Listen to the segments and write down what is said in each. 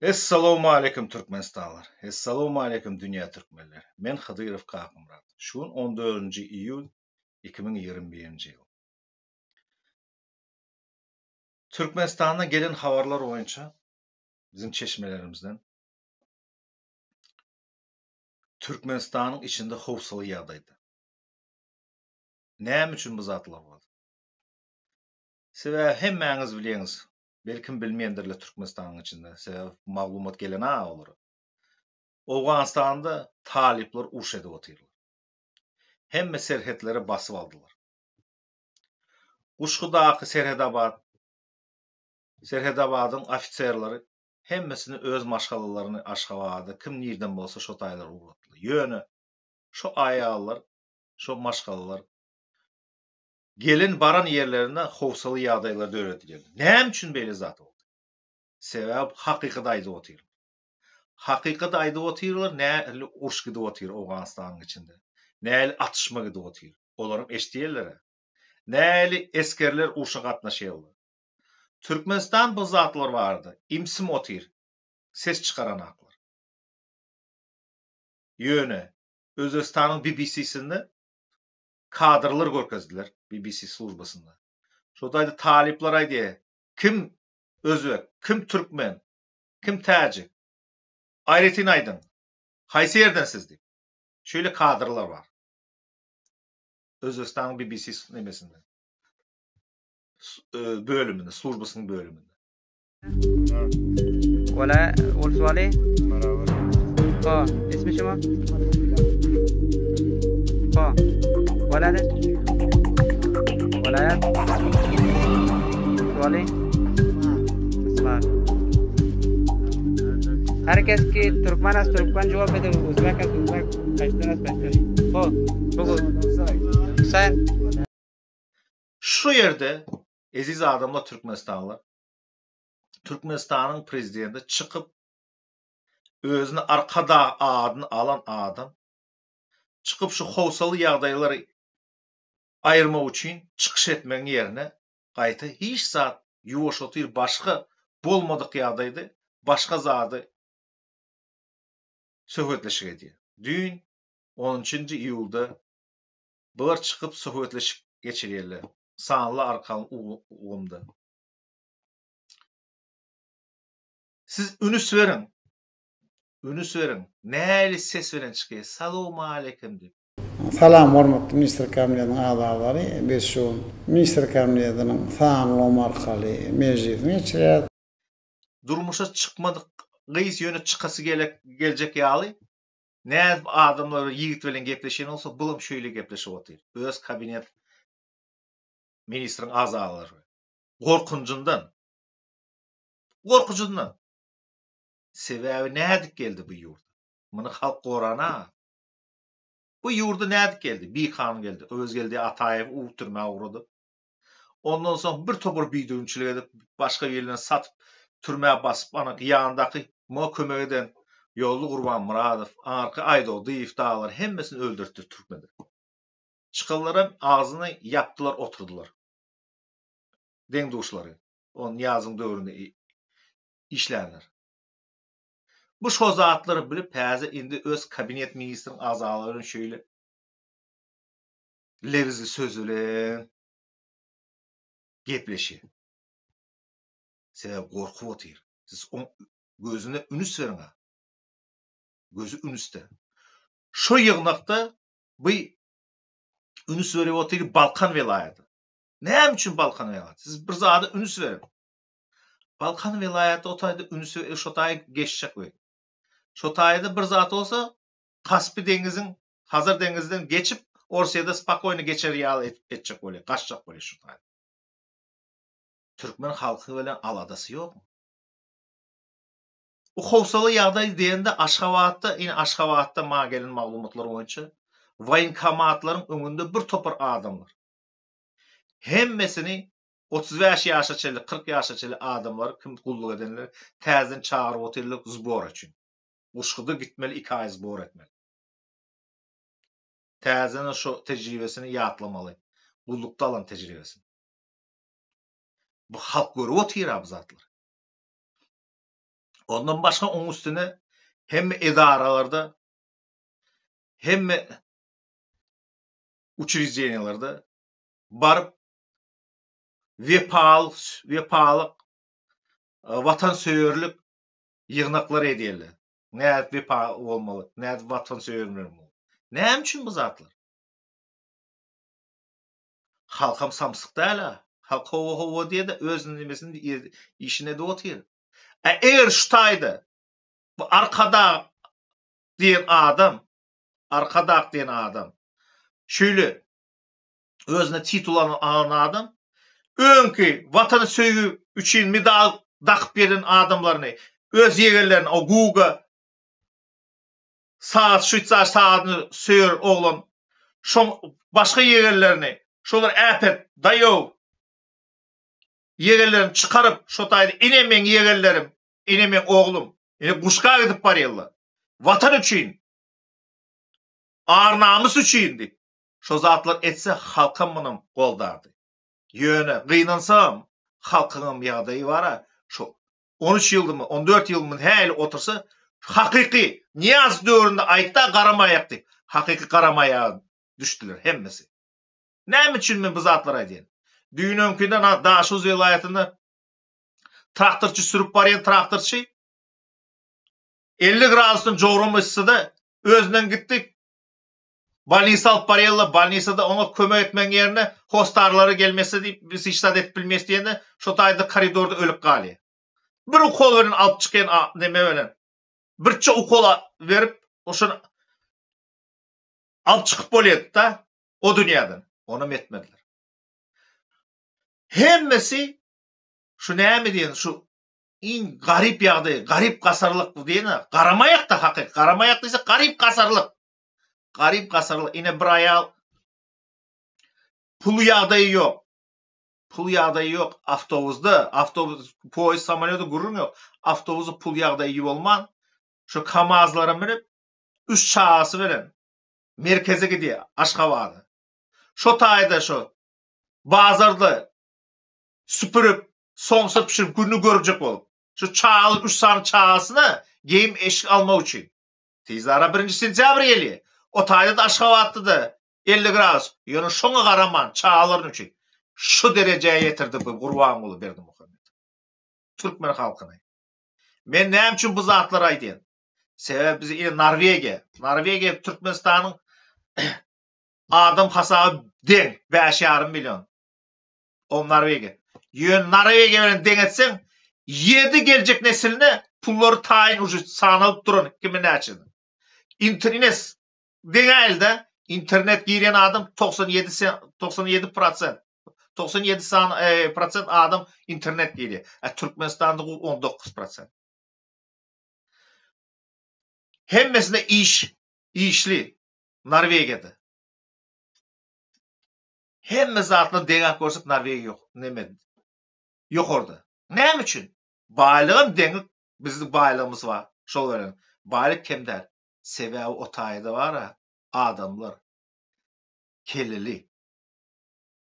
Essalowmaleýkim Türkmenistanlar! Essalowmaleýkim dünýä türkmenleri! Men Hydyrow Kakamyrat. Şu gün on dördünji iýul 2021-nji ýyl. Türkmenistandan gelen habarlar boýunça biziň çeşmelerimizden Türkmenistanyň içinde howsala ýagdaýda. Näme üçin bu zatlar boldy? Sebäbi hemmäňiz bilýäňiz, belkim bilmeýändirler Türkmenistanyň içinde, sebäbi maglumat gelen-a olara. Owganystanda talyplar uruş edip otyrlar. Hemme serhetleri basyp aldylar. Guşgudaky Serhedabat, Serhedabadyň ofiserleri hemmesini öz maşgalalaryny Aşgabada kim nirden bolsa şo taýlara ugratdylar. Ýöne şo aýallar, şo maşgalalar gelen baran ýerlerinde howsaly ýagdaýlar döredilýär. Näme üçin beýle zat boldy? Sebäbi hakykaty aýdyp otyrlar. Hakykaty aýdyp otyrlar, nähili uruş gidip otyr Owganystanyň içinde. Nähili atyşma gidip otyr. Olaram eşidýärler-ä. Nähili esgerler urşa gatnaşýarlar. Türkmenistan bu zatlar barada imsim otyr, ses çykaranaklar. Ýöne Özbegistanyň BBC-sinde kadrlar görkezdiler BBC službasynda. Şo taýda talyplar aýdýar, kim özbek, kim türkmen, kim täjik? Aýratyn aýdyň, haýsy ýerden siz diýip. Şeýle kadrlar bar. Özbegistanyň BBC nemesinde. Bölüminde, službasynyň bölüminde. Wala Ulswali. Ha, ismi şuma? Ha. Wala Walaýat. Ulswali. Ismar. Her kes ki Türkmen az Türkmen jogap bede, Uzbek az Uzbek, Peştun az Peştun. Ho, bugu. Sen Şu ýerde eziz adamlar Türkmenistanlylar Türkmenistanyň prezidenti çykyp özüne Arkadag adyny alan adam çykyp şu howsaly ýagdaýlary aýyrmak üçin çykyş etmegiň ýerine gaýta hiç zat ýuwaş otyr başga bolmadyk ýagdaýda başga zady söhbetleşik edýär. Düýn onunçynjy iýulda bular çykyp söhbetleşik geçirýärler sanly arkaly ulgamda. Siz ünüs beriň. Ünüs beriň. Nähili ses bilen çykýar. Salowmaleýkim diýip. Salam hormatly Ministrler Kabinetiniň agzalary, biz şu gün Ministrler Kabinetiniň sanly ulgam arkaly mejlisini geçirýäris. Durmuşa çykmadyk gyz ýöne çykasy gelek geljek ýaly nädip adamlar ýigit bilen gepleşen bolsa bulam şeýle gepleşip otyr öz kabinet ministriň agzalary bilen gorkunjyndan gorkujyndan sebäbi nädip geldi bu ýurda muny halk gorana bu ýurda nädip geldi bikanun geldi Öwezgeldi Ataýew u türmä ugradyp ondan soň bir topar bidüwünçilik edip başga birine satyp türmä basyp ana ýanyndaky muňa kömek eden Ýolly Gurbanmyradow aňyrky Aýdogdyýew dagylar hemmesini öldürtdi türkmede çykanlaram agzyny ýapdylar oturdylar deň-duşlary o Nyýazyň döwründe işlänler. Bu şo zatlary bilip häzir indi öz kabinet ministriň agzalary bilen şeýle lebizli söz bilen gepleşýär. Sebäbi gorkup otyr. Siz oň gözüne ünüs beriň-a. Gözi ünüsde. Şo ýygnakda bu ünüs berip otyr Balkan welaýaty. Näme üçin Balkan welaýaty? Siz bir zada üns beriň. Balkan welaýaty o taýda üns şo taýy geçjek we. Şo taýda bir zat bolsa Kaspi deňiziň Hazar deňizden geçip Orsyýada spakoýny geçer ýaly edip etjek bolýar, gaçjak bolýar şu taýda. Türkmen halky bilen aladasy ýokmy? Bu howsala ýagdaý diýende Aşgabatda, ine Aşgabatda maňa gelen maglumatlar boýunça woýenkomatlaryň öňünde bir topar adamlar. Hemmesini 35 ýaşa çenli, 40 ýaşa çenli adamlary kim gulluk edenleri täzeden çagyryp otyrlar zbor üçin. Guşguda gitmeli 2 aý zbor etmeli. Täzeden şo tejribesini ýatlamaly. Gullukda alan tejribesini. Bu halk görüp otyr-a bu zatlary. Ondan başga oň üstüne hemme edaralarda hemme uçreždeniýelerde baryp wepalyk wepalyk watansöýerlik ýygnaklary edýärler. Nädip wepa bolmaly, nädip watansöýer bolmaly. Näme üçin bu zatlar? Halkam samsyk däl-ä. Halk hawa-hawa diýe-de öz nemesini işini edip otyr. A eger şu taýda bu Arkadag diýen adam, Arkadag diýen adam şeýle özüne titul alan adam öňki watany söýgi üçin medal dakyp gelen adamlaryny, öz ýegenlerini, o Guga sagat şweýsar sagadyny söýer oglan, şoň başga ýegenlerini, şolar äpet daýaw ýegenlerini çykaryp, şo taýda ine meň ýegenlerim, ine meň oglum, ine guşka gidip barýarlar. Watan üçin, ar-namys üçin diýip, şo zatlar etse halkam munam goldardy. Ýöne gynansagam halkyňam ýagdaýy bar-a, şo 13 ýyldymy, 14 ýylmy häli otursa, hakyky Nyýazow döwründe aýtda garamaýak diýip, hakyky garamaýaga düşdüler hemmesi. Näme üçin men bu zatlary aýdýan? Düýn öňküden Daşoguz welaýatynda traktorçy sürüp barýan traktorçy 50 gradusdan jograma yssyda özünden gitdi. Bolnisa alyp barýarlar, bolnisada oňa kömek etmegiň ýerine hossarlary gelmese diýip, biz hiç zat edip bilmeýäs diýende, şo taýda koridorda ölüp galýar. Bir ukol bilen alyp çykýan neme bilen. Birçe ukol berip, oşony alyp çykyp bolýardy-da o dünýäden. Onam etmediler. Hemmesi şu näme diýen şu iň garyp ýagdaý, garyp gasarlyk bu diýen, garamaýak-da hakyky, garamaýak diýse garyp gasarlyk. Garyp gasarlyk. Ine bir aýal pul ýagdaýy ýok. Pul ýagdaýy ýok. Awtobusda, awtobus, poýez, samolýoda gürrüň ýok. Awtobusda pul ýagdaýy bolman, şu KAMAZ-lara münüp, üç çagasy bilen merkeze gidýär, Aşgabada. Şo taýda şo bazarda süpürip, somsa pişirip gününi görjek bolup. Şu çagaly üç sany çagasyna geýim eşik almak üçin. Tizara birinji sentýabr gelýär. O taýda-da Aşgabatda-da 50 gradus. Ýöne şoňa garaman çagalaryny üçin şu derejä ýetirdi bu Gurbanguly Berdimuhamedow. Türkmen halkyny. Men näme üçin bu zatlary aýdýan? Sebäbi biz ine Norwegiýa, Norwegiýa Türkmenistanyň adam hasaby deň, 5,5 million. O Norwegiýa. Ýöne Norwegiýa bilen deň etseň, ýedi geljek nesiline pullary taýyn uje sanalyp duran kimi näçe. Internet deňäýilde internet girýän adam 97 97 prosent 97 sany e, prosent adam internet girýär. A Türkmenistanda bu 19 prosent. Hemmesinde iş işli Norwegiýada. Hemme zatlar deňäp görsek Norwegiýa ýok, neme ýokarda. Näme üçin? Baýlygam deňik bizlik baýlygymyz bar. Şol bilen baýlyk kem däl. Sebäbi o taýda bar-a adamlar kelleli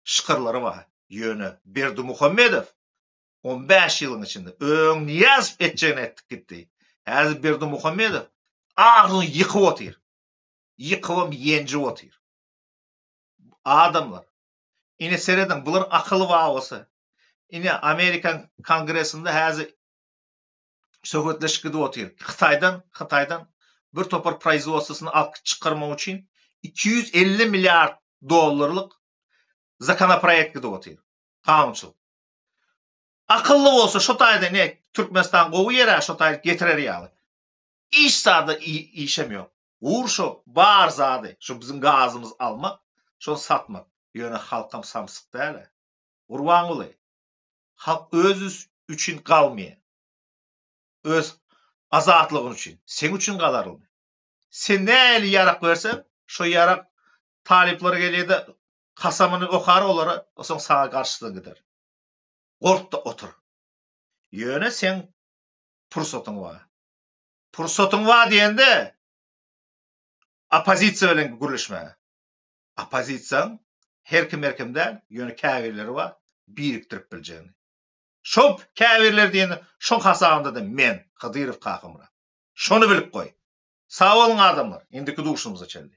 şykyrlary bar. Ýöne Berdimuhamedow 15 ýylyň içinde öň Nyýazow etjegini etdik gitdi. Häzir Berdimuhamedow agzyny ýykyp otyr. Ýykybam ýenjip otyr. Adamlar. Ine serediň, bular akyly bar bolsa. Ine Amerikan kongresinde häzir söhbetleşik gidip otyr. Hytaýdan, Hytaýdan bir topar proizwodstwosyny alyp çykarmak üçin 250 milliard dollarlyk zakonoproýekt gidip otyr. Kanunçylyk. Akylly bolsa şo taýda ne Türkmenistan gowy ýer-ä şo taýda getirer ýaly. Hiç zada işem ýok. Gur şo bar zady, şo biziň gazymyzy almak, şony satmak. Ýöne halkam samsyk däl-ä. Gurbanguly, halk öz üçin galmaýar. Öz azatlygyny üçin. Seň üçin galarlymy? Sen nähili ýarak berseň, şo ýarak talyplara gelýär-de, kasamyny okar olara, soň saňa garşysyna gider. Gork-da otur. Ýöne seň pursatyň bar. Pursatyň bar diýende oppozisiýa bilen gürleşmäge. Oppozisiýaň her kim her kim däl, ýöne käbirleri bar, birikdirip biljegini. Şo käbirleri diýende şoň hasabynda-da men, Hydyrow Kakamyrat. Şony bilip goý. Sag boluň adamlar, indiki duşumyza çenli.